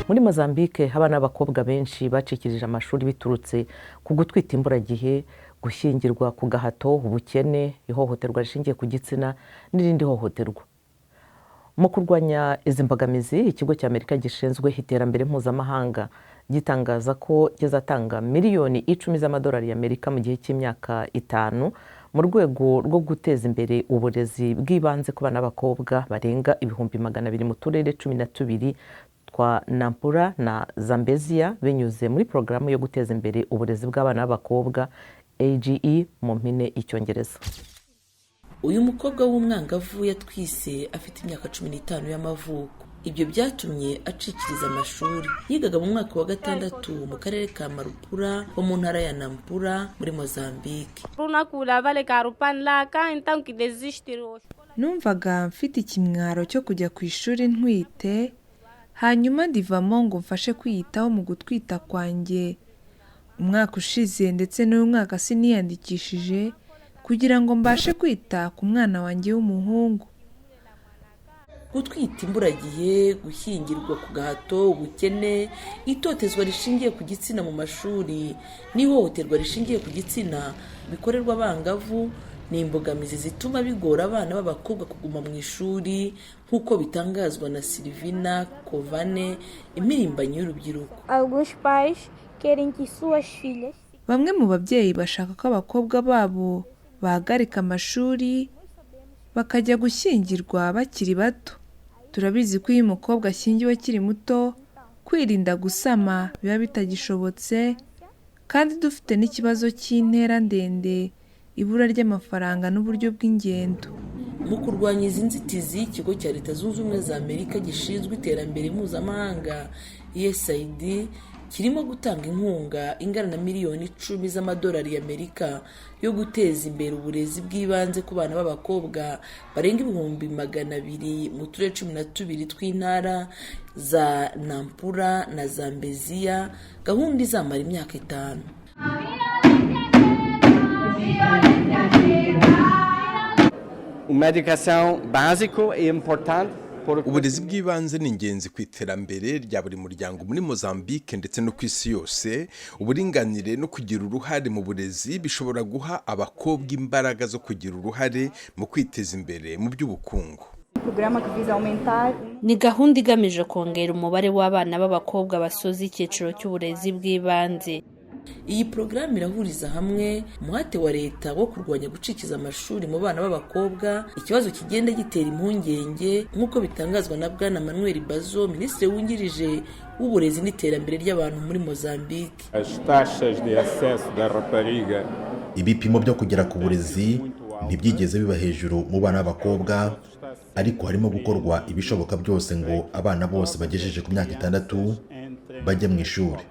Muri Mozambique, abana b'abakobwa benshi bacikirije amashuri biturutse ku gutwita imburagihe, gushyingirwa ku gahato, ubukene, ihohoterwa rishingiye ku gitsina n'irindi hohoterwa. Mu kurwanya izi mbogamizi, ikigo cya Amerika gishinzwe iterambere mpuzamahanga gitangaza ko kizatanga miliyoni 10 z'amadolari y'Amerika mu gihe cy'imyaka 5 mu rwego rwo guteza imbere uburezi bw'ibanze ku bana b'abakobwa barenga 200,000 mu turere 12 twa Nampula na Zambezia, binyuze muri porogaramu yo guteza imbere uburezi bw'abana b'abakobwa, AGE mu mpine y'icyongereza. Uyu mukobwa w'umwangavu yatwise afite imyaka 15 y'amavuko. Ibyo byatumye acikiriza amashuri. Yigaga mu mwaka wa gatandatu mu karere ka Marupura ho mu ntara ya Nampula muri Mozambique. Numvaga mfite ikimwaro cyo kujya ku ishuri ntwite, hanyuma ndivamo ngo mfashe kwiyitaho mu gutwita kwanjye. Umwaka ushize ndetse n'uyu mwaka siniyandikishije kugira ngo mbashe kwita ku mwana wanjye w'umuhungu. Gutwita imburagihe, gushyingirwa ku gahato, ubukene, itotezwa rishingiye ku gitsina mu mashuri n'ihohoterwa rishingiye ku gitsina bikorerwa abangavu ni imbogamizi zituma bigora abana b'abakobwa kuguma mu ishuri, nk'uko bitangazwa na Silvina Kovane, impirimbanyi y'urubyiruko. Alguns pais querem que suas filhas Bamwe mu babyeyi bashaka ko abakobwa babo bahagarika amashuri bakajya gushyingirwa bakiri bato. Turabizi ko iyo umukobwa ashyingiwe akiri muto, kwirinda gusama biba bitagishobotse, kandi dufite n'ikibazo cy'intera ndende, ibura ry'amafaranga n'uburyo bw'ingendo. Mu kurwanya izi nzitizi, ikigo cya Leta Zunze Ubumwe za Amerika gishinzwe iterambere mpuzamahanga, USAID, kirimo gutanga inkunga ingana na miliyoni 10 z'amadolari y'Amerika yo guteza imbere uburezi bw'ibanze ku bana b'abakobwa barenga 200,000 mu turere 12 tw'intara za Nampula na Zambeziya, gahunda izamara imyaka 5. Uma educação básico é importante por Uburezi bw'ibanze ni ingenzi ku iterambere rya buri muryango muri Mozambique ndetse no ku isi yose. Uburinganire no kugira uruhare mu burezi bishobora guha abakobwa imbaraga zo kugira uruhare mu kwiteza imbere mu by'ubukungu. Programa que visa aumentar Ni gahunda igamije kongera umubare w'abana b'abakobwa basoza icyiciro cy'uburezi bw'ibanze. Iyi porogaramu irahuriza hamwe umuhate wa leta wo kurwanya gucikiza amashuri mu bana b'abakobwa, ikibazo kigenda gitera impungenge, nk'uko bitangazwa na Bwana Manuel Bazo, minisitiri wungirije w'uburezi n'iterambere ry'abantu muri Mozambique. As taxas de acesso da rapariga Ibipimo byo kugera ku burezi ntibyigeze biba hejuru mu bana b'abakobwa, ariko harimo gukorwa ibishoboka byose ngo abana bose bagejeje ku myaka 6 bajye mu ishuri.